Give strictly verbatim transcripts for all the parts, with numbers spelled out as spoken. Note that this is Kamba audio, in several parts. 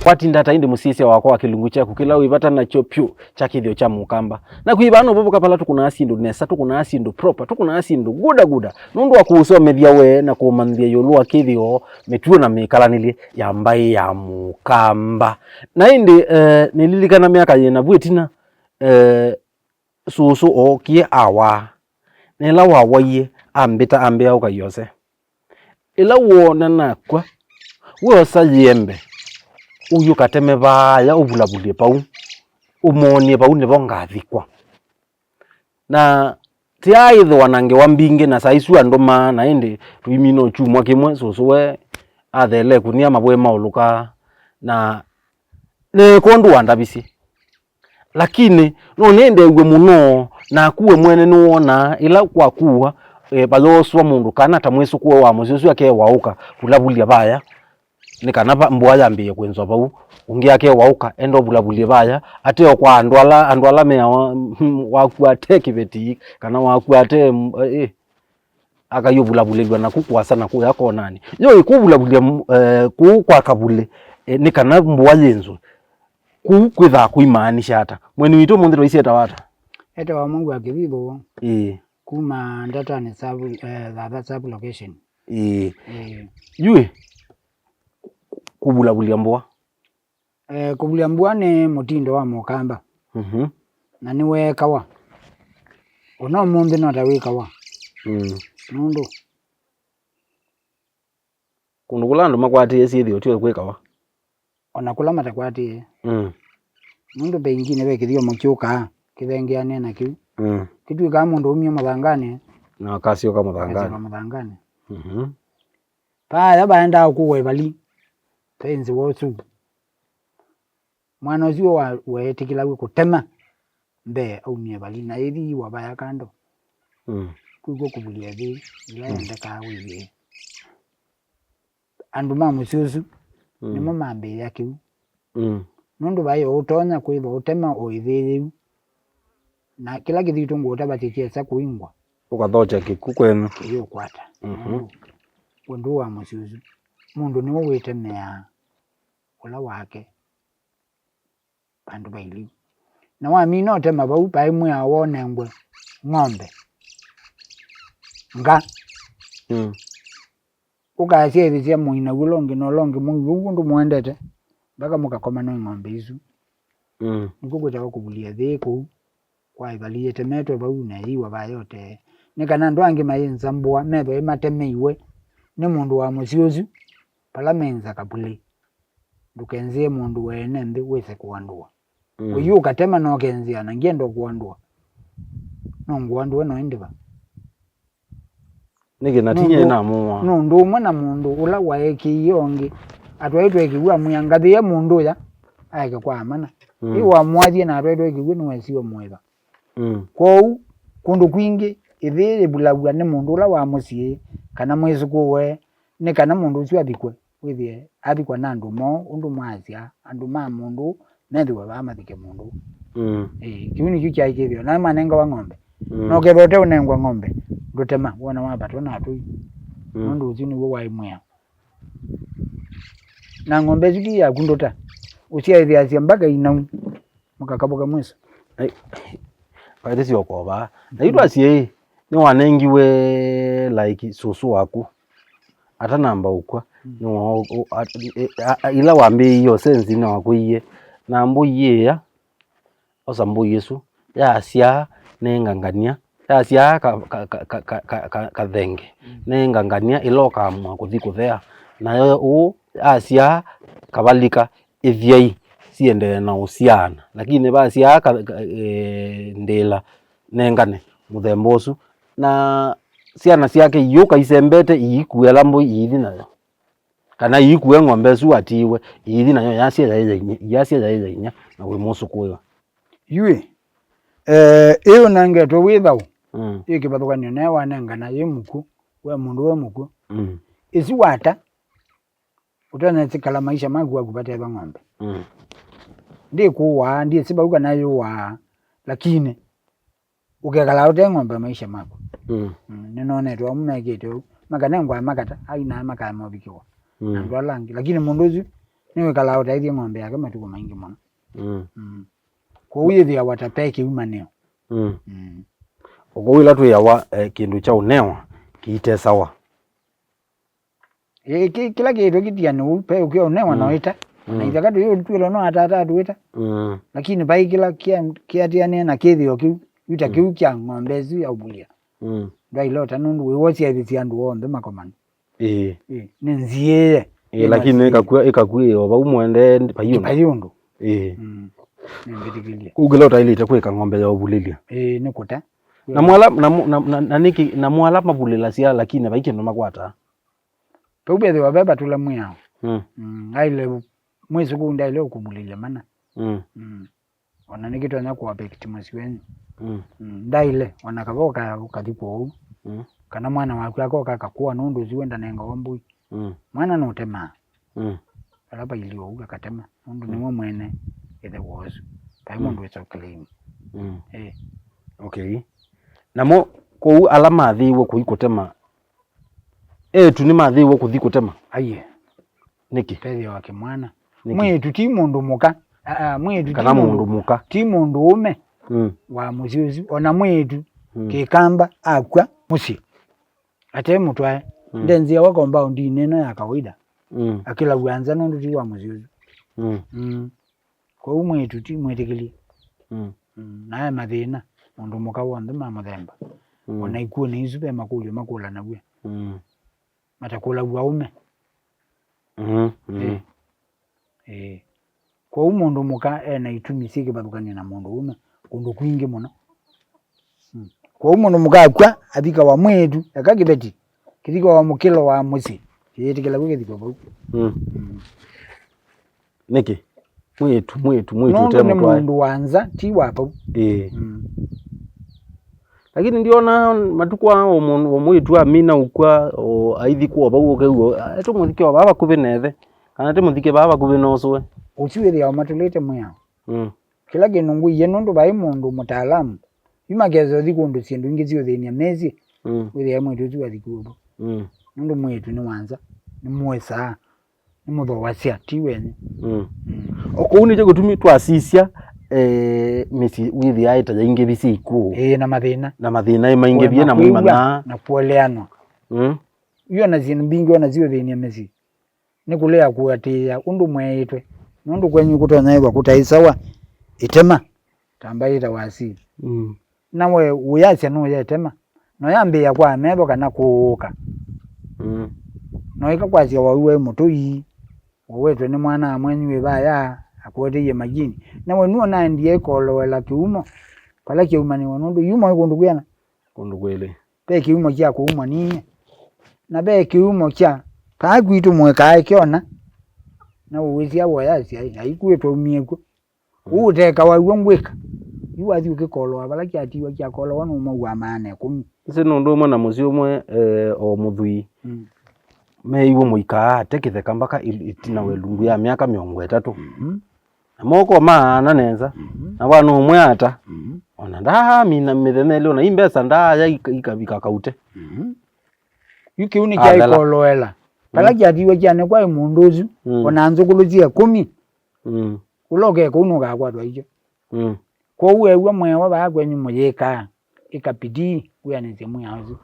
Kwatinda ta ĩndĩ mũsyaĩĩsya wakwa wa kĩlungu kyaku kĩla wĩ vata nakyo pyũ kya kĩthĩo kya mũkamba. Na kwĩ vaa nũvũvũka pala tũkũnaa syĩndũ nesa, tũkũnaa syĩndũ proper, tũkũnaa syĩndũ good good. Nũndũ wa kũũsomethya we na kũũmanyĩthya ĩũlũ wa kĩthĩo, mĩtuo na mĩkalanĩlye ya mbaĩ ya mũkamba. Na ĩndĩ, eh, nĩlilikana myaka yĩna vu ĩtina, eh, sũsũ ookie awaa. Na ĩla wawaie, ambĩta ambĩa ũka ĩose. Ĩla woona nakw'a, we osa yĩembe, ũthi ũkateme vaaya ũvulavulye vau, ũmoonie vau nĩvo ngathikwa. Na tĩaaĩthĩwa na ngewa mbingĩ, na saa isu andũ maa, na ĩndĩ tũimina o kyumwa kĩmwe, sũsũ we atheele ĩkũnia, mavũĩ maũlũka, na neeka ũndũ wandavisye. Lakini no nĩendeew'e mũno, naku we mwene nĩwonaa ĩla kwakuwa, e, vayooswa mũndũ kana ta mwĩsũkũũe wa mũsyĩ ũsu akewa ũka vulavulya vaya, nĩ kana va, mbũa yambĩĩe kwĩnzwa vau, ũngĩ akewa ũka enda ũvulavulye vaya, ate o kwa andũ ala, andũ ala meawa, waku ate kĩveti, kana waku ate, mm, eh, akaiũvulavulĩlw'a naku kũasa na kũya konanĩ. Yo ĩkũvulavulya, eh, kũu kwa kavulĩ, eh, nĩ kana mbũa yĩnzwe. Kũu kwĩthaa kũimaanisha ata? Mweni witũ ũmũnthĩ twaisye etawa ata? Etawa Mũngũ wa Kĩvithũ. Ĩĩ. Kuma Ndatanĩ sub, eh, Thatha sub location. Ĩĩ. Ĩĩ. Yu ĩ, kũvulavulya mbũa. Eh, kũvulya mbua nĩ mũtindo wa mũkamba. Mhm. Na nĩweekawa. O na ũmũnthĩ no ta wĩkawa. Mm. Nũndũ kũndũ kũla andũ makwatĩĩe syĩthĩo tyo kwĩkawa. O na kũla matakwatĩĩe. Mm. Nũndũ pengine ve kĩthyomo kyũkaa kĩthengeanĩe na kĩu. Mm. Kĩtw'ĩkaa mũndũ aumie mũthanganĩ. Na akasyoka mũthanganĩ. Akasyoka mũthanganĩ. Mhm. Vaaya vaendaa kũwa ĩvali, ve nzĩwa ũsu. Mwana ũsu wa-, weetĩkĩlaw'e kũtema mbee aumie ĩvali, na ĩthi wa vaya kando. Mm. Kwĩkw'o kũvulya ĩthi ĩla Mm. yendekaa wĩthĩe. Andũ ma mũsyĩ ũsu Mm. nĩmo mambĩĩa kĩu. Mm. Nũndũ vai o ũtonya kwĩthwa ũtema o ĩthĩ yĩu, na kĩla kĩthitũ ngũũta vati kĩesa kũingwa. Ũkathokya kĩkw'ũ kwenyu. Ũyũkwata. Mhm. Nũndũ wendo wa mũsyĩ ũsu, mũndũ nĩwe wĩtemeaa ũla wake vandũ va ĩliu. Na wamina ũtema vau, vai mwĩao wonengwe ng'ombe nga. Mm. Ũkasyaĩthĩsya mũinaw'o ũla ũngĩ na ũla ũngĩ mũiw'e ũu ũndũ mũendete, mpaka mũkakoma na ng'ombe isu. Mm. Nĩkw'o kwĩtawa kũvulya ĩthĩ kũu kwa ĩvali yĩtemetwe vau na yĩiwa vaya ũtee, nĩ kana andũ angĩ mayĩnza mbũa methwe ĩmatemeiwe nĩ mũndũ wa mũsyĩ ũsu vala menza kavulĩ. Ndũkenzĩe mũndũ weene nthĩ wĩse kũandũa. Mm. Ũiũ ũkatema na ũkenzĩa na ngienda kũandũa. No ngũandũe no ĩndĩ va? Nĩkĩ na ti nyie namũa? Nũndũ ũmwe na mũndũ ũla waekĩie ũngĩ, atwaĩtwe ĩkĩw'ũ amwĩa, ngathĩĩa mũndũ ũya aeke kwa amana. Mm. Ĩ wamwathie na atwaĩtwe ĩkĩw'ũ nĩwesiwe mũĩva. Mm. Kwoou, kũndũ kwingĩ, ĩthĩ yĩvulaw'a nĩ mũndũ ũla wa mũsyĩ, kana mwĩsũkũũe, nĩ kana mũndũ ũsu athikwe, wĩthĩe athikwa na andũ moo, ũndũ mwasya, andũ ma mũndũ methĩwe vaa mathike mũndũ. Mm. Ĩĩ, kĩu nĩkyo kyaĩ kĩthĩo. Nawe manengawa ng'ombe. Mm. Na ũkethwa ũteũnengwa ng'ombe, ndũtema, wona wavatwa na atũi. Mm. Nũndũ ũsu nĩw'o waĩ mwĩao. Na ng'ombe ĩsu ti yaku ndũta. Ũsyaĩthĩasya mpaka inau. Mũkakavũka mwĩso. Ai, vaĩtĩsyo ũkovaa. Na yu twasye ĩ, nĩwanengiwe, like, sũsũ waku atanamba ũkw'a. Mm. Nĩwa-, ũ-, a-, e-, a-, a-, ila wambĩĩie ũsenzi nĩwakũie. Na mbũi ĩya, osa mbũi ĩsu, yasyaa nengangania, yasyaa ka-, ka-, kathenge, mm, nengangania ĩla ũkaamua kũthi kũthea. Nayo ũũ yasyaa kavalika, ĩthyai siendee na ũsyaana, lakini vasyaa ka-, ka-, e, ndĩla nengane mũthemba ũsu. Na syana syake iũka isembete iikuela mbũi iithi nayo. Kana iikue ng'ombe ĩsu watiiwe, iithi nayo yasya yaĩ ya inyia, yasya yaĩ ya inyia, na wĩ mũsũkũĩwa. Yu ĩ, eh, ĩ ũnengetwe wĩ thaũ, mm, ĩ kĩvathũkany'o naĩ wanengana yĩ mũkw'ũ, we mũndũ we mũkw'ũ. Mm. Ĩsu wata, ũtonya ĩsikala maisha maku waku vate va ng'ombe. Mm. Ndĩkũwaa, ndyĩsĩ vau kana yũwaa, lakini ũkekala ũte ng'ombe maisha maku. Mm. Mm, nĩnonetwe amwe mekĩte ũu. Makanengwa makata, ainae makaema ũvikĩwa. Mm. Na andũ ala angĩ. Lakini mũndũ ũsu, Nĩwĩkalaa ũtaĩthye ng'ombe yake matukũ maingĩ mũno. Mm. Mm. Kwoou yĩthĩawa ta pe kĩumanĩo. Mm. Mm. O kwoou ĩla twĩawa, eh, kĩndũ kya ũnewa kĩitesawa. Ĩ, kĩ-, kĩla kĩĩtwe kĩtianĩ ũu, pe ũkĩa ũnewa na Mm. ĩta. Na Mm. ithaka tũyĩũtwĩlwa no atata atũĩta. Mm. Lakini vai kĩla kĩa-, kĩatĩanĩe na kĩthĩo kĩu, yu ta Mm. kĩu kya ng'ombe ĩsu ya ũvulia. Mm. Ndwailota nũndũ wĩwosyaĩthĩsya andũ onthe makomani. Ĩĩ. Ĩĩ, nĩ nziĩe. Ĩĩ, lakini ĩkakw'a, ĩkakw'ĩe o vau mũendee vai ũndũ. Vai ũndũ. Ĩĩ. Mm. Nĩmbĩtĩkĩlye. Kũu kĩla ũtaĩlĩte kwĩka ng'ombe ya ũvulĩlya. Ĩĩ, nĩ kũta. Na mwala, na mu-, na, na, na nĩkĩ, na mwala mavulĩlasya, lakini vai kĩndũ makwataa. Vau vethĩwa ve vatũla mwĩao. Mm. Mm, aile mwĩsĩ kũu ndaile ũkũvulĩlya mana. Mm. Mm. Ona nĩkĩtonya kũaffect mũsyĩ wenyu. Mm. Mm, ndaile, ona kava ũka-, ũkathi kũu. Mm. Kana mwana waku akoka akakũa nũndũ ũsu we ndanengawa mbũi. Mm. Mwana nũtemaa. Mm. Ala vailye ũu akatema. Nũndũ Mm. nĩwe mwene ĩthe wa ũsu. Vai Mm. mũndũ wĩsa claim. Mm. Eh. Okay. Namo kũu ala mathĩiwe kũi kũtema, eĩtu nĩmathĩiwe kũthi kũtema? Aiye. Nĩkĩ? Vethĩawa kĩmwana. Nĩkĩ? Mwĩĩtu ti mũndũ mũka. Aa, mwĩĩtu ti Kana mũndũ mũndũ mũka. Ti mũndũ ũme Mm. wa mũsyĩ ũsu. Ona mwĩĩtu Mm. kĩkamba akw'a mũsyĩ ate mũtwae, Mm. ndenzĩawa compound-inĩ ĩno ya kawaida. Mm. Akĩlaw'a nza nũndũ ti wa mũsyĩ ũsu. Mm. Mm. Kwoou mwĩĩtu ti mwĩtĩkĩlye. Mm. Mm. Nae mathĩna, mũndũ mũka w'onthe ma mũthemba. Mm. Ona ikw'ũnĩ isu ve makũlyo makũlanaw'a. Mm. Matakũlaw'a aũme. Mm, mm. Ĩĩ. Ĩĩ. Kwoou mũndũ mũka e na itumi syĩ kĩvathũkany'o na mũndũ ũme kũndũ kwingĩ mũno. Mm. Kwoou mũndũ mũka akw'a, athikawa mwĩĩtu, eka kĩveti, kĩthikawa mũkĩlo wa mũsyĩ, kĩyĩtĩkĩlaw'a kĩthikwe vau. Mm. Mm. Nĩkĩ? Mwĩĩtu, mwĩĩtu, mwĩĩtu Nũndũ ũte nĩ mũtwae. Mũndũ wa nza, ti wa vau. Ĩĩ. Mm. Lakini ndiona matukũ aa o mũndũ, o mwĩĩtu amina ũkw'a, o aithi kwa vau ũkew'a, "Tũmũthike o vaa vakuvĩ na ĩthe," kana "Tũmũthike vaa vakuvĩ na ũsũe." Ũsu wĩthĩawa matũlĩte mwĩao. Mm. Kĩla kĩndũ ngũie nũndũ vai mũndũ mũtaalamu. Yu makesa ũthi kũndũ syĩndũ ingĩ siũthĩny'a mesĩ, Mm. wĩthĩa mwĩĩtu ũsu wathikiwe vo. Mm. Nũndũ mwĩĩtu nĩ wa nza, nĩ mũĩsaa, nĩ mũthowasya, ti wenyu. Mm. Mm. O kũu nĩkyo kĩtumi twasisya, eh, mĩsyĩ wĩthĩaa ĩta yaingĩvisye ikw'ũ. Ĩĩ, na mathĩna. Na mathĩna ĩmaingĩvie na Kũema kwĩw'a mwimanaa. Na kũeleanwa. Mm. Yu ona syĩndũ mbingĩ ona siũthĩny'a mĩsyĩ. Nĩ kũlea kũatĩĩa ũndũ mweeĩtwe, nũndũ kwenyu kũtonya ĩthwa kũtaĩ sawa. Ĩtema, ta mbaĩ ĩtawa asili. Mm. Na we ũyasya nũyetema, noyambĩĩa kwa metho kana kũũka. Mm. Noĩka kwasya wau we mũtũi, ũwetwe nĩ mwana wa mwenyu wĩ vaya, akũeteie majini. Na we nũo naendie ĩkolowela kĩumo, vala kyaumanĩwa, nũndũ iumo ĩ kũndũ kwĩana. Kũndũ kwĩlĩ. Ve kĩumo kya kũumwa ninyie, na ve kĩumo kya kaa kwitũ mũĩkaa ĩkyona, na ũwĩsya woyasya, "Ai, ai kwĩ twaumie kw'o." Mm. Ũũ ũtekawa w'o ngwĩka. Yu wathi ũkĩkoloa vala kyatiwa kyakolowa nũmwe wa maana ĩkũmi. Ĩsĩ nũndũ ũmwe na mũsyĩ ũmwe, eh, o mũthwii. Mm. Meeiwe mũikaa ate kĩtheka mbaka ĩl-, ĩtina wa ĩlungu ya myaka mĩongo ĩtatũ. Mhm. Na moko maana nesa. Mhm. Na vana ũmwe ata. Mhm. Ona ndaamina mĩthenya ĩlĩ, ona i mbesa ndaaya ika-, ikavika kaute. Mhm. Yu kĩu nĩ Athela. Kyaikoloela. Vala Mm. kyatiwe kyanĩkwa ĩ mũndũ ũsu, Mm. ona nzũkũlũ sya ĩkũmi. Mm. Ũla ũke kũu nũkakwatwa ikyo. Mm. Kwoou weew'a mweewa vaa kwenyu mũyĩkaa, ĩka bidii wĩanĩsye mwĩao ũsu.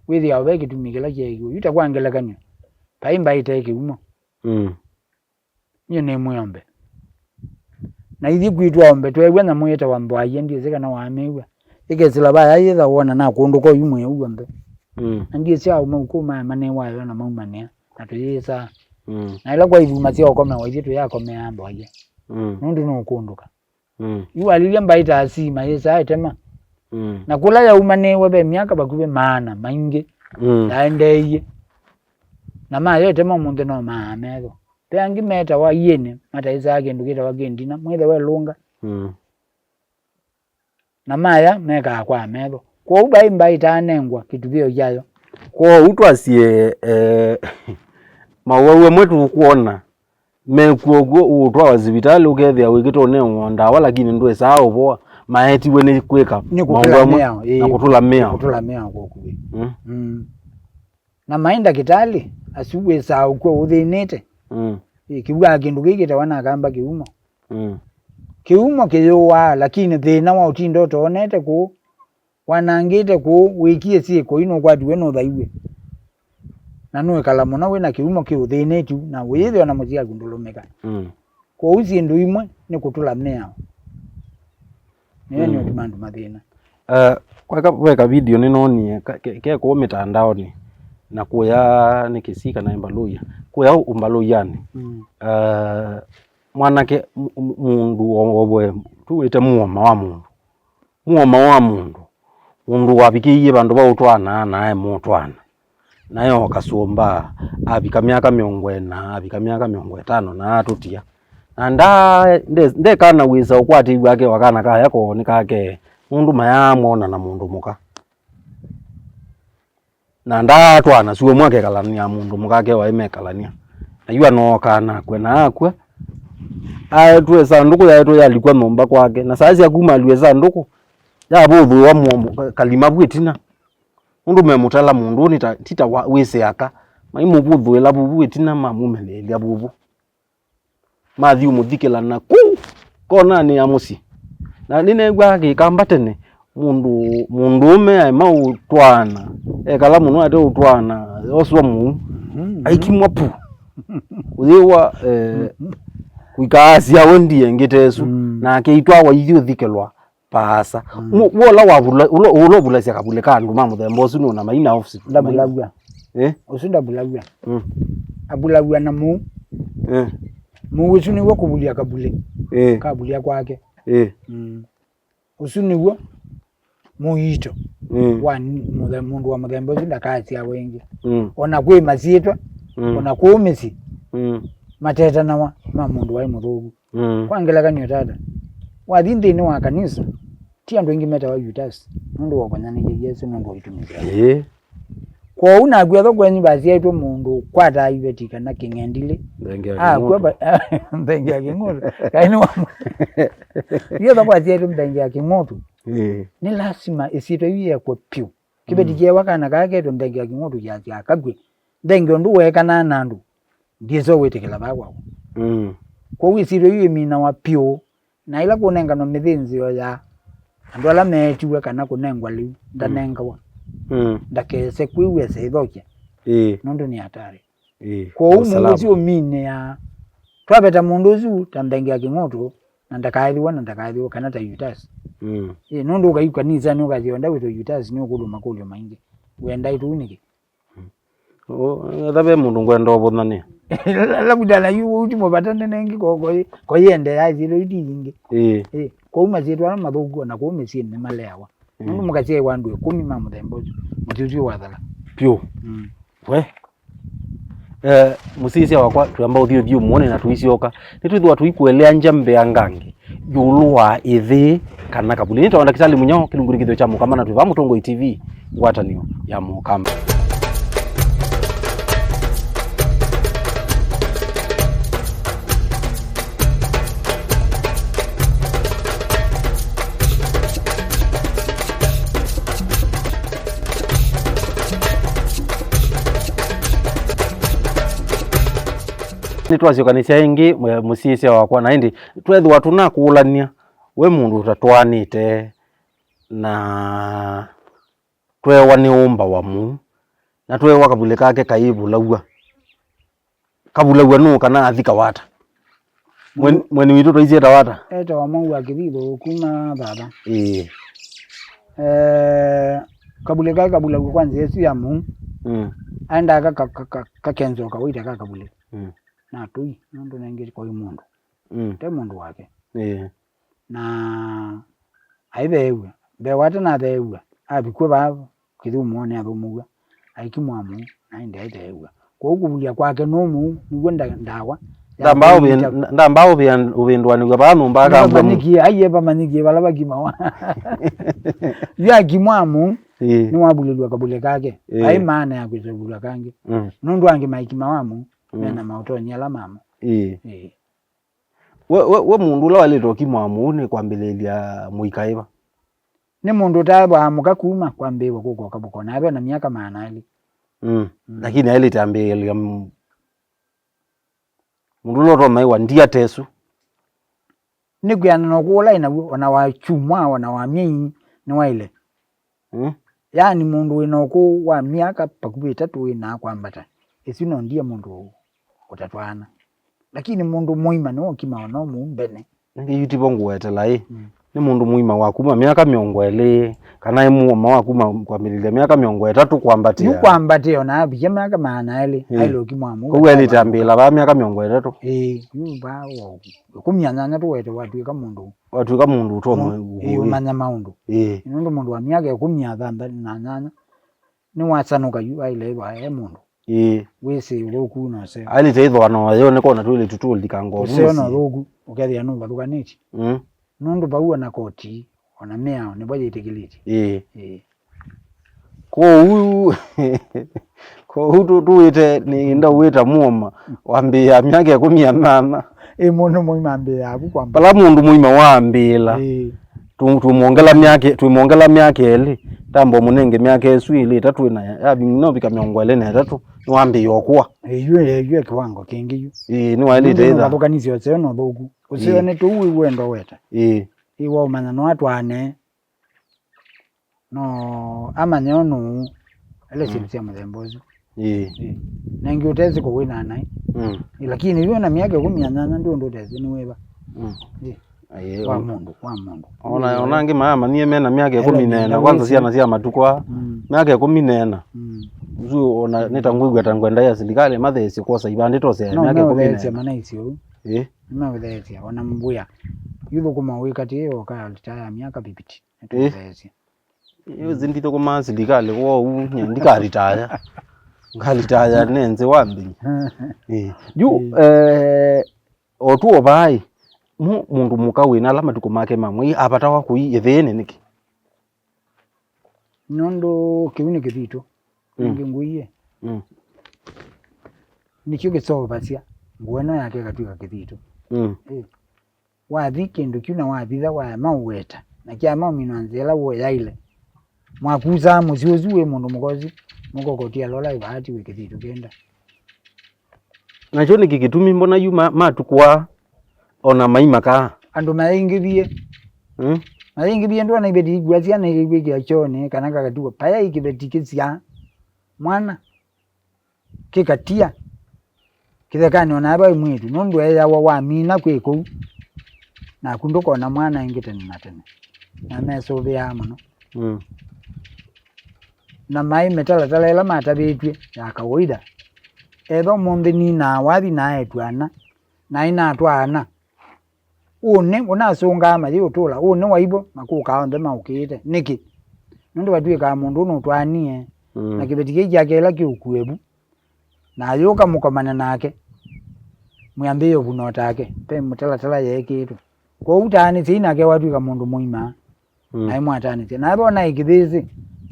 Wĩthĩawa ve kĩtumi kĩla kyeekiwe. Yu ta kwa ngelekany'o, vai mbaĩ ĩte kĩumo. Mm. Nyie nĩ mwĩombe. Na ithyĩ kwitũ aombe tweew'a nyamũ yĩtawa mboaie, ndyĩsĩ kana waamĩw'a. Ĩkesĩla vaya yĩtha wona nakũndũka oyu mwĩĩ w'onthe. Mm. Na ndyĩsĩ aũme ũkũũ maya manĩwayo na maumanĩa, na tũyĩsaa. Mm. Na ĩla kwa ithuma sya ũkomewa ithyĩ tũyakomeaa mboaie. Mm. Nũndũ nũkũndũka. Mm. Yu walilye mbaĩ ta asii mayĩsaa ĩtema. Mm. Na kũla yaumanĩĩwe ve myaka vakuvĩ maana maingĩ Mm. yaendeeie. Na mayo ĩtema ũmũnthĩ no maa metho. Ve angĩ metawa iĩnĩ mataĩsaa kĩndũ kĩtawa kĩndina, mwĩthe welũnga. Mm. Na maya mekaa kwa metho. Kwoou vai mbaĩ ĩtaanengwa kĩtuvĩo kyayo. Kwoou twasye, eh, mawau amwe tũkwona Mekw'a ũkw'o ũũtwawa sivitalĩ, ũkethĩa wĩkĩtwe ũnewa ndawa, lakini ndwĩsaa ũvoa. Maetiwe nĩ kwĩka Nĩ kũtũla maũndũ amwe mĩao, ĩĩ. Na kũtũla mĩao. Nĩ kũtũla mĩao kwa ũkuvĩ. Mm. Mm. Na maĩ ndakĩtalĩ asu wĩsaa ũkw'o ũthĩnĩte. Mm. Ĩ, kĩw'aa kĩndũ kĩĩ kĩtawa na Akamba kĩumo. Mm. Kĩumo kĩyũaa, lakini thĩna wa ũtinda ũtoonete kũu, wanangĩte kũu, wĩkie syĩko ii nũkwatiwe nũthaiw'e. Na nũĩkala mũno wĩ na kĩumo kĩũthĩnĩtyu, na ũyĩthĩwa na mũsyĩ waku ndũlũmĩka. Mm. Kwoou syĩndũ imwe nĩ kũtũla mĩao. Nĩyo nĩ ũtuma andũ mathĩna. Eh, kweka, weka video nĩnoonie ka- ke- ke kũũ mĩtandaonĩ, na kũya nĩ Kisii kana Mbaluya, kũya Mbaluyanĩ. Mm. Eh, mwanake m- m- mũndũ o- o- we- tũwĩte mũoma wa mũndũ, mũoma wa mũndũ, mũndũ wavikĩie vandũ va ũtwaana na aemũtwaana. Naye o kasũmba, avika myaka mĩongo ĩna, avika myaka mĩongo ĩtano na atũtia. Na nda- nde- ndekana wĩsa ũkwatĩw'a ake wa kana kaya koo nĩ kake, nũndũ mayaamwona na mũndũ mũka. Na ndaatwaana syũmũ akekalania mũndũ mũka ake waĩ mekalania. Na yu anookaa nakw'a na akw'a. Aetwe ĩsandũkũ yaetwe yalikwa nyũmba kwake. Na saa sya kuma alu ĩsandũkũ, yavũthũĩwa mũomo ka- kalima vu ĩtina. Nũndũ memũtala mũndũ ũũ nĩ ta- ti ta wa- wĩsĩ aka. Maimũvũthũĩla vuvu ĩtina mamumĩlĩĩlya vuvu. Mathi ũmũthikĩla na kũu konanĩ ya mũsyĩ. Na nĩneew'aa kĩkamba tene, mũndũ mũndũũme aema ũtwaana, ekala mũno ate ũtwaana, oswa mũu, aikimwa pu. Ũyĩwa eh, kwikaasya we ndiengĩte ĩsu, nake itwawa ithi ũthikĩlwa. Paasa. Mm. Mu- wola wavula- ũla ũla ũvulasya kavule ka andũ ma mũthemba ũsu nũna maina ofisi. Ndavulavw'a. Eh? Ũsu ndavulavw'a. Mm. Avulavw'a na mũu. Eh. Mũu ũsu nĩw'o kũvulya kavule. Eh. Kavulya kwake. Eh. Mm. Ũsu nĩw'o mũiito. Mm. Wa n- mũthe- mũndũ wa mũthemba ũsu ndakasyawa ĩngĩ. Mm. Ona kwĩ masyĩtwa, Mm. ona kũu mĩsyĩ, Mm. matetanawa ma mũndũ waĩ mũthũku. Mm. Kwa ngelekany'o, tata, wathi nthĩnĩ wa kanisa, ti andũ aingĩ metawa Yutasi, nũndũ wa ũkonyanĩie Yesũ nũndũ wa itumi syake. Ĩĩ. Kwoou naku etho kwenyu vasyaĩtwe mũndũ kwataa iveti kana kĩng'endilĩ, Mbengi ya akw'a Kĩng'ũtũ. Mbengi ya Kĩng'ũtũ. Kaĩ nĩ wa- Yu etho kwasyaĩtwe Mbengi ya Kĩng'ũtũ, Ĩĩ. nĩ lasima ĩsyĩtwa yu yĩekwe pyũ. Kĩveti Mm. kyewa kana kaa ketwe Mbengi ya Kĩng'ũtũ kyasya kakw'e. Mbengi ũndũ weekanaa na andũ, ndiĩsĩ wĩtĩkĩla vaa kwakwa. Mm. Kwoou ĩsyĩtwa yu ĩminawa pyũ. Na ĩla kũnenganwa mĩthĩnzĩo ya andũ ala meetiwe kana kũnengwa lĩu, ndanengawa. Mm. Ndakese kwĩw'a esa ĩthokya. Ĩĩ. Nũndũ nĩ hatari. Ĩĩ. Kwoou mũndũ ũsu ũminĩaa. Twaveta mũndũ ũsu ta Mbengi ya Kĩng'ũtũ, na ndakaethĩwa, na ndakaethĩwa, kana ta Yutasi. Mm. Ĩĩ, nũndũ ũkai kanisanĩ ũkasya wenda wĩtwe Yutasi, nĩ ũkũlwa makũlyo maingĩ. Wenda ĩtũu nĩkĩ? Etha ve mũndũ ngwenda ũvũthanĩa. Alafu ndala yu ũu ti mũvata nene ĩngĩ ko- ko- koyĩendeea ĩsyĩtwa yu ti yingĩ. Ĩĩ. Ĩĩ, kwoou masyĩtwa ala mathũku ona kũu mĩsyĩnĩ nĩmaleawa. Ĩĩ. Nũndũ mũkasyaĩwa andũ ĩkũmi ma mũthemba ũsu, mũsyĩ ũsu wathala. Pyũ. Mm. We. Eh, mũsyaĩĩsya wakwa, twĩamba ũthi ũthyũmũonĩ na tũisyoka, nĩtwĩthĩwa tũikũeleangya mbeangange ĩũlũ wa ĩthĩĩ kana kavuli. Nĩtawa Ndakĩtalĩ Mũnyao, kĩlungu nĩ kĩthĩo kya Mũkamba, na twĩ vaa Mũtongoi T V, ngwatanĩo ya Mũkamba. Nĩtwasyokanĩsya ĩngĩ, mwe- mũsyaĩĩsya wakwa, na ĩndĩ tweethĩwa tũnakũlany'a, we mũndũ ũtatwaanĩte na tweewa nĩ ũmba wa mũu, na tweewa kavulĩ kake kaivulaw'a. Kavulaw'a nũũ kana athikawa ata? Mwen- Mweni witũ twaisye etawa ata? Etawa Mwau wa Kĩthithũ kuma Thata. Ĩĩ. Eh, kavulĩ kaĩ kavulaw'a kwa nzĩa ĩsu ya mũu. Mm. Aendaa ka- ka- ka- ka- kakenzũa kawaita ka kavulĩ. Mm. Na tũi, nũndũ nengĩ koi mũndũ. Mm. Te mũndũ wake. Ĩĩ. Na aitheew'a. Mbee wa ate natheew'a, avikw'a vaa kĩthũmũonĩ athũmũw'a, aikimwa mũu, na ĩndĩ aitheew'a. Kwoou kũvulya kwake nũmũ nĩw'o nda- ndawa ya Ndambaa ũvĩ- kũiita. Nda- ndambaa ũvĩ- ũvĩndũanĩw'a vaa nyũmba akambwa mũu. Nĩvamanyĩkie, aiye vamanyĩkie vala vakimawa. Yu akimwa mũu, Ĩĩ. nĩwavulĩlw'a kavulĩ kake. Ĩĩ. Vai maana ya kwĩsa kũvulwa kangĩ. Mm. Nũndũ angĩ maikimawa mũu, Mm. mena maũtonyi ala mamo. Ĩĩ. Ĩĩ. We, we, we mũndũ ũla waĩlĩte ũkimwa mũu nĩ kwambĩlĩĩlya mũika ĩva? Nĩ mũndũ ũtaĩvaa mũka kuma kwambĩĩw'a kũka ũkavũka, na ave na myaka maana elĩ. Mm. Mm. Lakini aĩlĩte ambĩlĩĩlya m- Mũndũ ũla ũtonya ĩwa ndia ta ĩsu. Nĩ kwĩanana ũkũũ ũla ĩ naw'o, o na wa kyumwa, o na wa myei, nĩwaĩle. Mm. Yaani mũndũ wĩ na ũkũũ wa myaka vakuvĩ ĩtatũ ĩnaa kwambata, ĩsu no ndia mũndũ ũtatwaana. Lakini mũndũ mũima nĩwe ũkimaa o na ũmwe mbene. Nĩngĩ yu tivo ngũwetela ĩ. Mm. Nĩ mũndũ mũima wa kuma myaka mĩongo ĩlĩ, kana ĩ mũũma wa kuma kwambĩlĩlya myaka mĩongo ĩtatũ kwambatĩa. Yu kwambatĩa o na avikia myaka maana elĩ, ĩ, aĩle ũkimwa mũndũ. Kwoou elĩte ambĩĩla vaa myaka mĩongo ĩtatũ. Ĩĩ, yu vaa wa ĩkũmi na nyanya tũwete watw'ĩka mũndũ. Watw'ĩka mũndũ ũtonya. Ĩĩ, ũmanya maũndũ. Ĩĩ. Nũndũ mũndũ wa myaka ĩkũmi na thanthatũ na nyanya nĩwasanũka yu aĩle ĩthwa e mũndũ. Ĩĩ. Wĩsĩ ũthũku na ũseo. Aĩlĩte ĩthwa na ũyeo nĩ kona twĩlĩtu tũlikanga ũseo na ũthũku, ũkethĩa nũvathũkanĩtye. Mm. Nũndũ vau o na koti, o na mĩao, nĩvo yĩtĩkĩlĩtye. Ĩĩ. Ĩĩ. Kwoou, kwoou tũ-, tũwĩte nĩ ndau wĩta mũũma, wambĩĩa myaka ĩkũmi na nyanya. Ĩ mũndũ mũima ambĩĩa vu kwamba. Vala mũndũ mũima waambĩĩla. Ĩĩ. Tũ-, twĩmwongela myaka, twĩmwongela myaka ĩlĩ, tamba ũmũnenge myaka ĩsu ĩlĩ ĩtatũ ĩna, yavi-, novika mĩongo ĩlĩ na ĩtatũ, nĩwambĩĩa ũkũa. Ĩĩ, yu, yu e kĩwango kĩngĩ yu. Ĩĩ, nĩwaĩlĩte ĩtha. Nũvathũkanĩsye ũseo na ũthũku. Ũseo nĩ tũu wĩ wendo weta. Ĩĩ. Ĩ waũmanya no atwaane. No amanye o nũũ ele syĩndũ sya mũthemba ũsu. Ĩĩ. Ĩĩ. Nengĩ ũtesĩ kũwĩna naĩ. Mm. Ĩ, lakini yu na myaka ĩkũmi na nyanya ndũ ũndũ ũtesĩ nĩ wĩva. Mm. Ĩĩ. Aye, wa mũndũ, wa mũndũ. Ona, ona angĩ maamanyie mena myaka ĩkũmi na ĩna, kwanza syana sya matukũ aa. Mm. Myaka ĩkũmi na ĩna. Mm. Ũsu ona nĩ ta ngwĩw'a ta ngwenda ya silikalĩ matheesye kwosa ivandĩ tose myaka ĩkũmi na ĩna. No meũtheesya manaisye ũu. Ĩĩ. Nĩmeũtheesya ona mbũya. Yu thũkũma wĩkatĩe oka alitaya myaka fifty. Ĩĩ. Nĩtũtheesye. Yu sindithũkũmaa silikalĩ kwoou nye ndikaritaya. Ngaritaya nenze wa mbei. Ĩĩ. Yu, eh, o tu o vaa ĩ, mu-, mũndũ mũka wĩna ala matukũ make ma mwei avatawa kũi ĩthĩnĩ nĩkĩ? Nũndũ kĩu nĩ kĩthitũ. Mm. Ningĩ ngũie. Mm. Nĩkyo kĩseũvasya ngũa ĩno yake ĩkatw'ĩka kĩthitũ. Mm. Ĩĩ. Wathi kĩndũ kyu na wavitha waema ũweta, na kyaema ũminwa nzĩa ĩla woyaĩle, mwakusaa mũsyĩ ũsu wĩ mũndũ mũka ũsu, mũkokotia lola ĩvaati wĩ kĩthitũ kĩenda. Nakyo nĩkĩ kĩtumi mbona yu ma-, matukũ aa o na maimakaa? Andũ mayaingĩvie. Mm. Mayaingĩvie ndwona iveti ikuasya na ikwĩkĩa kyonĩ kana kakatuo. Paya ikĩveti kĩsyaa mwana. Kĩkatia kĩthekanĩ o na ava wĩ mwĩĩtu, nũndũ eeawa wamina kwĩ kũu, naku ndũkona mwana ĩngĩ tene na tene. Na mesũvĩaa mũno. Mm. Na maĩ mĩtalatala ĩla matavĩtw'e ya kawaida. Etha ũmũnthĩ ninaa wathi na aetu ana, naĩ natwaa ana. Ũnĩ ũnasũngaa mayĩ ũtũla, ũnĩ waivo makũkaa onthe maũkĩĩte. Nĩkĩ? Nũndũ vatw'ĩkaa mũndũ ũnũtwaanie, mm, na kĩveti kĩĩ kyake ĩla kĩũkue vu, na ayũka mũkomane nake, mwĩambĩĩe ũvuna o take, ve mũtalatala yeekĩĩtwe. Kwoou taanĩsyai nake watw'ĩka mũndũ mũima. Mm. Naĩ mwatanĩsya. Naĩ ve o naĩ kĩvĩsĩ,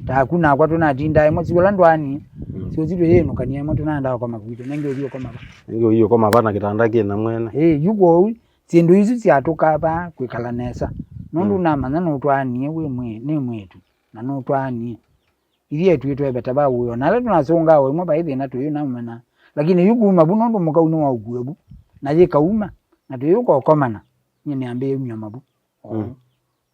taku nakwa tũnatindaa ĩmwe, si ũla ndwaanie. Mm. Si ũsi tũyĩnũkania ĩmwe, tũnaendaa ũkoma kwitũ. Nengĩ ũthi ũkoma va? Nengĩ ũthi ũkoma va na kĩtanda kĩ na mwene? Ĩĩ, yu kwoou, syĩndũ isu syatũkaa vaa kwĩkala nesa. Nũndũ, mm, namanya nũtwaanie wĩ mwĩ-, nĩ mwĩĩtu, na nũtwaanie. Ithyĩ etwĩtwe vata va ũĩ, o na ala tũnasũngaa o ĩmwe vaĩ thĩna tũyĩnaũmena. Lakini yu kuma vu nũndũ mũkau nĩwaũkue vu, na yĩkauma, na tũyũka ũkomana, nyie nĩambĩĩe umya mavu. Mm.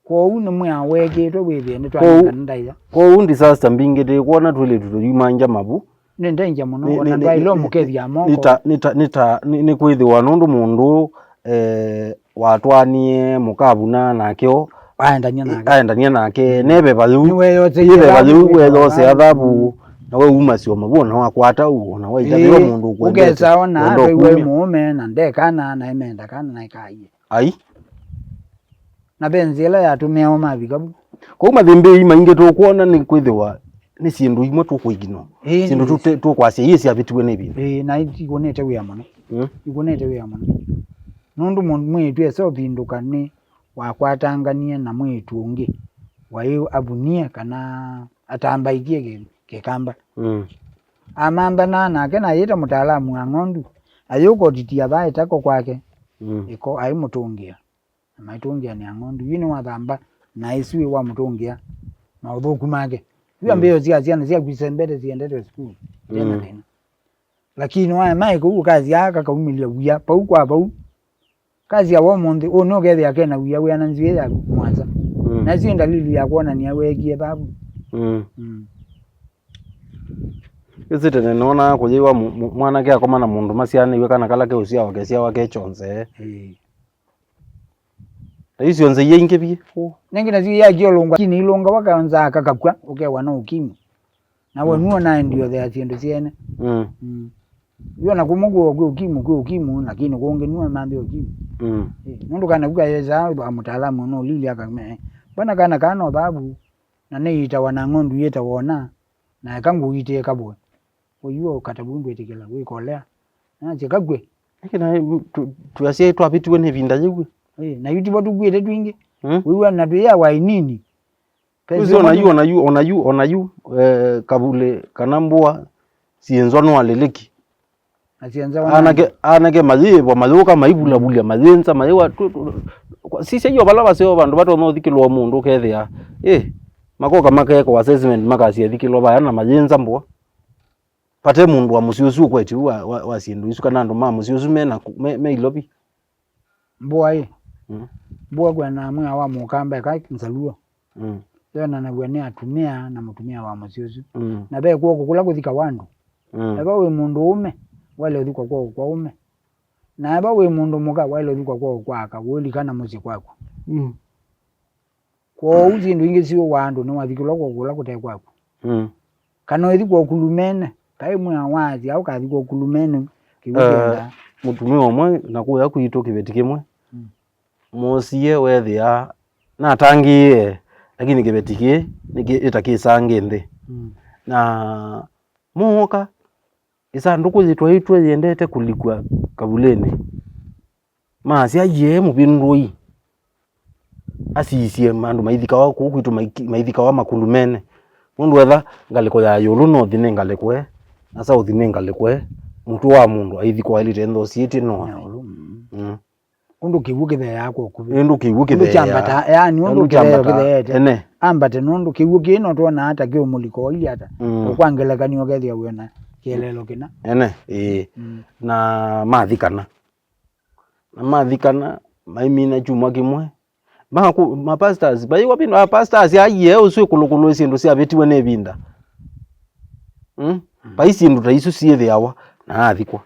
Kwoou nĩ mwĩao weekĩĩtwe wĩthĩe nĩtwanengane ndaĩa. Kwoou disaster mbingĩ tĩkwona twĩlĩtu tũyumangya mavu. Nĩ ndanger mũno, nĩ, ona nĩ, ndwaĩle nĩ, ũmũkethya moko. Nĩ ta, nĩ ta, nĩ ta, nĩ, nĩ kwĩthĩwa nũndũ mũndũ, eh, watwaanie mũkavuna nake o, aendania nake. Aendania nake, mm, neve vayu. Nĩweyoseie ĩve vayu, thavu, weyoseea thavu, na we umasya o mavu, na wakwata u, na waita, ĩĩ, nĩwe mũndũ ũkwendete, ũkesa ona kwenda atwaiwe ũkumya. Mũũme, na ndekana, na emenda kana, na ĩkaie. Ai. Na ve nzĩa ĩla yatũmĩawa mavika vu. Kwoou mathĩmbĩĩi maingĩ tũkwona nĩ kwĩthĩwa nĩ syĩndũ imwe tũkũignore. Ĩĩ, syĩndũ nĩ tũte-, tũkwasya iĩ syavĩtiwe nĩ ĩvinda. Ĩĩ, na ikũnĩte wĩa mũno. Mm. Ikũnĩte wĩa mũno. Nũndũ mũ-, mwĩĩtu esa ũvindũka nĩ wakwatanganie na mwĩĩtu ũngĩ waĩ avunie kana atambaikie kĩ-, kĩkamba. Mm. Amanthanaa nake na ayĩta mũtaalamu wa ng'ondu, ayũka ũtitia vaa ĩtako kwake. Mm. Ĩko aimũtũngĩa. Na maitũngĩanĩa ng'ondu. Yu nĩwathamba na ĩsu ĩ wamũtũngĩa maũthũku make. Yu, mm, ambĩĩo sya syana syaku isembete siendete sukulu. Ite na, mm, thĩna. Lakini waema ĩkũu ũkasya kakaumĩlya wia pau kwa pau. Kasya wa ũmũnthĩ, ũnĩ ũkethĩa kena wia wĩana nzw'ĩĩ ya mũasa. Mm. Na ĩsu ĩ ndalili ya kwonania weekie vavu. Mm. Mm. Ĩsĩ tene nonaa kũyĩwa mu-, mu-, mwanake akoma na mũndũ masyaanĩw'e kana kala keũsyawa kesyawa ke kyonzee. Ĩĩ. Na isu syonthe iya ingĩ vyũ. Nengĩ nasyo iyakia ũlũngwa, lakini ilũngawa kaonzaa kakakw'a, ũkewa no ũkimwi. Na we, mm, nuo naendiothea syĩndũ syene. Mm. Mm. Yo na kũmwe kwĩ, kwĩ ũkimwi, kwĩ ũkimwi, lakini kũngĩ nuo mambĩ ũkimwi. Mm. Eh, nũndũ kana kuka yesa wa mũtaalamu no lili akame. Bana kana kana vavu. Na nĩ itawa na ng'ondu yĩtawa ona. Na eka ngũitĩe kabwe. Ũyuo katavu ndwĩtĩkĩla, wĩkolea. Nasye kakw'e. Ĩkĩ na, mm, tu-, twasyaĩ twavĩtiwe nĩ ĩvinda yĩu. Ĩĩ, na yu tivo tũkw'ĩte twingĩ. Mm. Wĩw'a na twĩyawa inini. Kwĩsĩ ona yu, ona yu, ona yu, ona yu, eh, kavulĩ kana mbũa syĩnzwa nĩ alĩlĩki. Na syĩnzwa nĩ anake, anake mayĩĩvwa, mayũka, maivulavulya, mayĩnza, mayĩwa, tu-, tu-, kwa-, sisya io vala vaseo vandũ vatonya ũthikĩlwa mũndũ ũkethĩa. Ĩ, makoka makekwa assessment, makasya ĩthikĩlwa vaya na mayĩnza mbũa. Vate mũndũ wa mũsyĩ ũsu ũkwetye ũu wa, wa, wa syĩndũ isu, kana andũ ma mũsyĩ ũsu me na ku-, me, me ilovi. Mbũa ĩ. Mm. Mbũa kwĩanaa mwĩao wa mũkamba eka nzaluo. Mm. Yonanaw'a nĩ atumĩa na mũtumĩa wa mũsyĩ ũsu. Mm. Na ve kw'oko kũla kũthikawa andũ. Mm. Eva wĩ mũndũ ũme, waĩle ũthikwa kw'oko kwa ũme. Na eva wĩ mũndũ mũka, waĩle ũthikwa kw'oko kwa aka, ũilikana mũsyĩ kwaku. Mm. Kwoou syĩndũ ingĩ syũwaa andũ nĩwathikĩlwa kw'oko kũla kũte kwaku. Mm. Kana ũithi kwa ũkulumene, kaĩ mwĩa waasya ũkathi kwa ũkulumene kĩw'ũ, eh, kĩenda. Mũtumĩa ũmwe na kũya kwitũ kĩveti kĩmwe, mm, moosie weethĩa natangĩĩe, lakini kĩveti kĩĩ nĩkĩ-, nĩtakĩsangĩ nthĩ. Mm. Na mooka, ĩsandũkũ yĩtwaĩtwe yĩendete kũlikw'a kavulĩnĩ. Maasya, aiee, mũvĩndũi asisye andũ maithikawa kũu kwitũ, maiki-, maithikawa makulumene. Nũndũ etha ngalĩko ya ĩũlũ north nĩ ngalĩko ĩ, na south nĩ ngalĩko ĩ, mũtwe wa mũndũ aithikwa ailĩte nthĩ ũsiĩtye no. Ya ĩũlũ, mm. Mm. Ũndũ kĩw'ũ kĩtheeaa kwa ũkuvĩ. Ĩndũ kĩw'ũ kĩtheeaa. Ũndũ kyambata, yaani ũndũ kĩtheo kĩtheete. Ene. Ambate nũndũ kĩw'ũ kĩĩ no twonaa ta kĩũmũlika oili ata. Mm. Kwa ngelekany'o ũkethĩa wĩona kĩeleelo kĩna. Ene, ĩĩ. Mm. Na mathi kana. Na mathi kana, maimina kyumwa kĩmwe. Maku, ma pastors, vaiwa vindu a pastors aiee ũsu ĩkũlũkũlũ syĩndũ syavĩtiwe nĩ ĩvinda. Mm? Mm. Vai syĩndũ ta isu syĩthĩawa, na athikwa.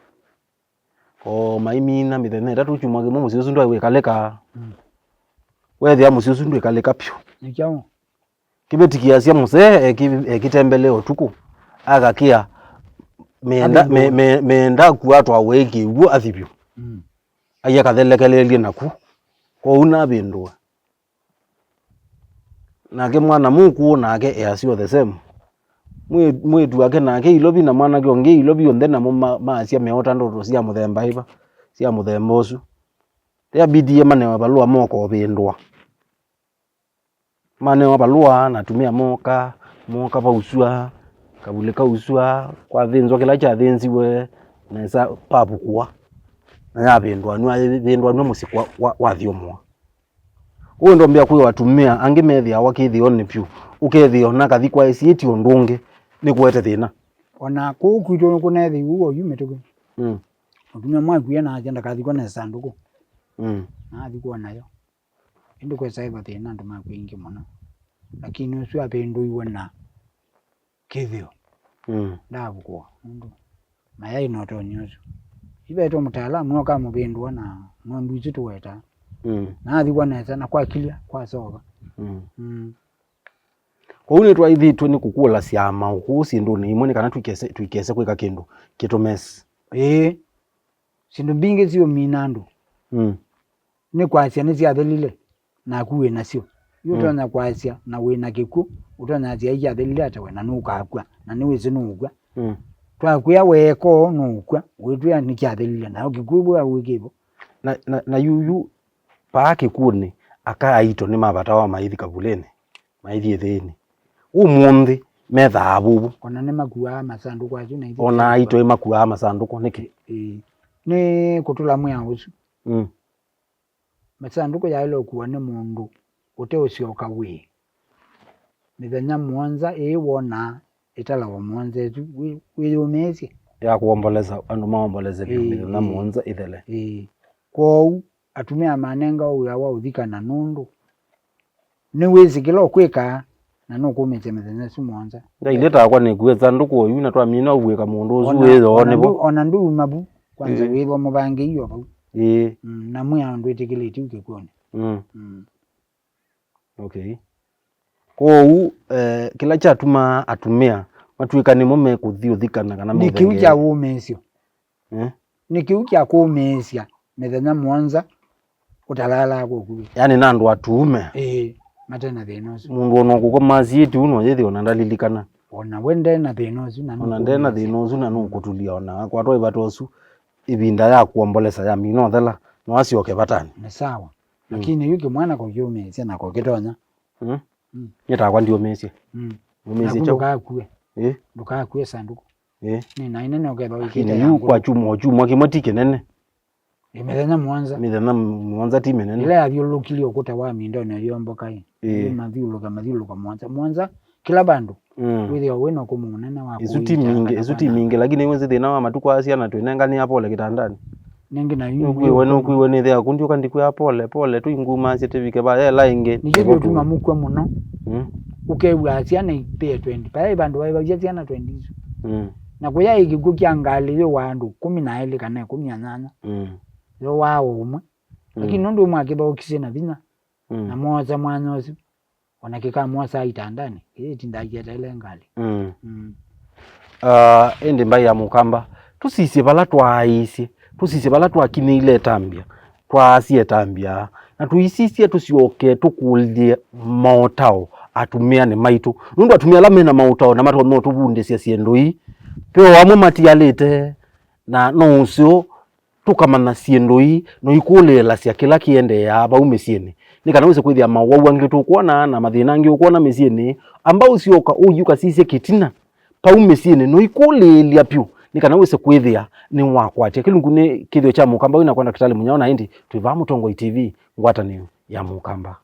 O maimina mĩthenya ĩtatũ kyumwa kĩmwe mũsyĩ ũsu ndwaĩ wĩkalĩka. Mm. Weethĩa mũsyĩ ũsu ndwĩkalĩka vyũ. Nĩ kyaũ? Kĩveti kĩasya mũsee eki-, ekĩtembelee ũtukũ, akakĩa meenda, me-, me-, meenda ku atwawe ĩ kĩw'ũ athi vyũ. Mm. Ai akathelekelelye naku. Kwoou navĩndũa. Nake mwana mũkũũ nake easyo the same. Mwĩ-, mwĩĩtu wake nake ilovi na mwanake ũngĩ ilovi onthe namo ma-, maasya meota ndoto sya mũthemba ĩva, sya mũthemba ũsu. Yabidie manewe valũa moka ũvĩndũa. Manewa valũa na atumĩa mooka, mooka vausua, kavulĩ kausua, kwathĩnzwa kĩla kyathĩnziwe, nesa vavukũa, na yavĩndũanw'a, yavĩndũanw'a mũsyĩ kwa, wa, wathyũmũa. Ũũ ndombĩa kwĩwa atumĩa angĩ methĩawa kĩthĩonĩ vyũ, ũkethĩa ona akathikwa esyĩtye ũndũ ũngĩ, nĩkũete thĩna. O na kũu kwitũ nĩkũneethĩiwe ũu oyu mĩtũkĩ. Mm. Mũtumĩa mwakw'ĩe na asya ndakathikwa na ĩsandũkũ. Mm. Na athikwa nayo. Ĩndĩ kwesa ĩva thĩna andũ makw'ĩingĩ mũno. Lakini ũsu avĩndũiwe na kĩthĩo. Mm. Ndaavukũa. Nũndũ mayaĩ na ũtonyi ũsu. Ivetwe mũtaalamu ũkamũvĩndũa na ng'ondu isu tũwetaa. Mm. Na athikwa nesa na kwakilya, kwasova. Mm. Mm. Kwoou nĩtwaĩthĩtwe nĩ kũkũlasya maũkũũ syĩndũnĩ imwe nĩ kana tũikese, tũikese kwĩka kĩndũ kĩtũmesi. Ĩĩ. Syĩndũ mbingĩ siũmina andũ. Mm. Nĩ kwasya nĩsyathelile, naku wĩ nasyo. Yu, mm, ũtonya kwasya na wĩ na kĩkw'ũ, ũtonya asya ikyathelile ata we, na nũkakw'a, na nĩwĩsĩ nũũkw'a. Mm. Twakwĩa weeka ũũ nũũkw'a, wĩtwĩa nĩkyathelile, nayo kĩkw'ũ vau wĩkĩvo. Na, na, na yu, yu, vaa kĩkw'ũnĩ, aka aitũ nĩmavatawa maithi kavulĩnĩ, maithi ĩthĩnĩ. Ũmũnthĩ methaa vuvu. Ona nĩmakuaa masandũkũ asu na ithi. Ona aitũ ĩmakuaa masandũkũ, nĩkĩ? Ĩĩ. Nĩ kũtũla mwĩao ũsu. Mm. Masandũkũ yaĩle ũkuwa nĩ mũndũ ũteũsyoka wĩĩ. Mĩthenya mũonza ĩĩ wonaa ĩtalawa mũonza ĩsu, wĩ-, wĩyũmĩĩsye. Ya kũombolesa, andũ maombolese vyũ Ĩĩ, mĩthenya ĩĩ. mũonza ĩthele. Ĩĩ. Kwoou atumĩa manengawa wĩa wa ũthikana nũndũ nĩwĩsĩ kĩla ũkwĩkaa na nũkũmĩĩsya mĩthenya ĩsu mũonza. Ngai nĩtakwa nĩkue sandũkũ oyu na twamina ũvw'ĩka mũndũ ũsu Ona- wĩyoo ona nĩvo. ndũ- ona ndũuma vu kwanza Ĩĩ. wĩthwa mũvangĩĩi o vau. Ĩĩ. Mm, na mwĩao ndwĩtĩkĩlĩtye ũkĩkw'onĩ. Mm. Mm. Okay. Kwoou eh, kĩla kyatumaa atumĩa matw'ĩka nĩmo mekũthi ũthikana kana Nĩ kĩu kya mũthengee. Wũmĩĩsyo. Eh? Nĩ kĩu kya kũmĩĩsya mĩthenya mũonza ũtalaalaa kwa ũkuvĩ. Yaani na andũ atuume. Ĩĩ, mate na thĩna ũsu. Mũndũ ona ũkũkoma asiĩti ũu no yĩthĩwe ona ndalilikana. Ona we nde na thĩna ũsu na Ona nde na nũkũmĩĩsya. Thĩna ũsu na nũkũtulia ona akwatwa ĩvata ũsu ĩvinda ya kũombolesa yamina ũthela no asyoke vatanĩ. Nĩ sawa. Mm. Lakini yu kĩmwana kũkyũmĩĩsya na kũkĩtonya. Mm? Mm. Nyie takwa ndiũmĩĩsye. Mm. Ũmĩĩsye Naku kyaũ? Ndũkakue. Ĩ? Ndũkakue sandũkũ. Ĩ? Nĩ naĩ nene ũkethwa Lakini wĩkĩte ya yu ngũlũ. Kwa kyumwa, kyumwa kĩmwe ti kĩnene. Ĩ mĩthenya mũonza. Mĩthenya mũonza ti mĩnene. Ĩla yathyũlũkilye ũkũta wa mindonĩ ũyomboka ĩ. Ĩ. Ĩ mathyũlũka, mathyũlũka mũonza. Mũonza, kĩla vandũ. Mm. Wĩthĩwa wĩ na ũkũmũ mũnene wa Ĩsu ti kũiita mingĩ, kana ĩsu ti kwana. Mingĩ, lakini wĩsĩ thĩna wa matukũ aa syana twĩnenganĩa pole kĩtandanĩ. Nĩngĩ na yu Nũkuiwe, nũkuiwe nĩ ĩthĩa kũndyũka ndikwĩa pole, pole, tũingumasye tĩvike va yela ĩngĩ. Nĩkyo ĩvotu. Kĩũtuma mũkw'a mũno. Mm. Ũkew'aa syana ipĩe twenty. Paya ĩvandũ vaĩvasya syana twenty isu. Mm. Na kũyaĩ kĩkw'ũ kya ngalĩ yũwaa andũ kũmi na elĩ kana ĩkũmi na nyanya. Mm. Yowaa o ũmwe. Lakini Mm. nũndũ mwakĩthokisye na vinya. Mm. Na moosa mwanya ũsu. Ona kĩkamwosaa itandanĩ, kĩyĩtindaa kĩeteele ngalĩ. Mm. Mm. Ah, ĩndĩ mbaĩ ya mũkamba, tũsisye vala twaaĩisye, tũsisye vala twakinyĩile ĩtambya, twaasya ĩtambya, na tũisisye tũsyoke tũkũlye maũtao atumĩanĩ maitũ. Nũndũ atumĩa ala mena maũtao na matonya ũtũvundĩsya syĩndũ ii, ve o amwe matialĩte, na no ũseo tũkamanya syĩndũ ii, na ũikũlĩĩlasya kĩla kĩendeeaa vau mĩsyĩnĩ, nĩ kana wĩse kwĩthĩa mawau angĩ tũkwona na mathĩna angĩ ũkwona mĩsyĩnĩ, amba ũsyoka ũithi ũkasisye kĩtina vau mĩsyĩnĩ, na ũikũlĩĩlya vyũ, nĩ kana wĩse kwĩthĩa nĩwakwatya kĩlungu nĩ kĩthĩo kya mũkamba wĩna kwa Ndakĩtalĩ Mũnyao, na ĩndĩ twĩ vaa Mũtongoi T V, ngwatanĩo ya mũkamba.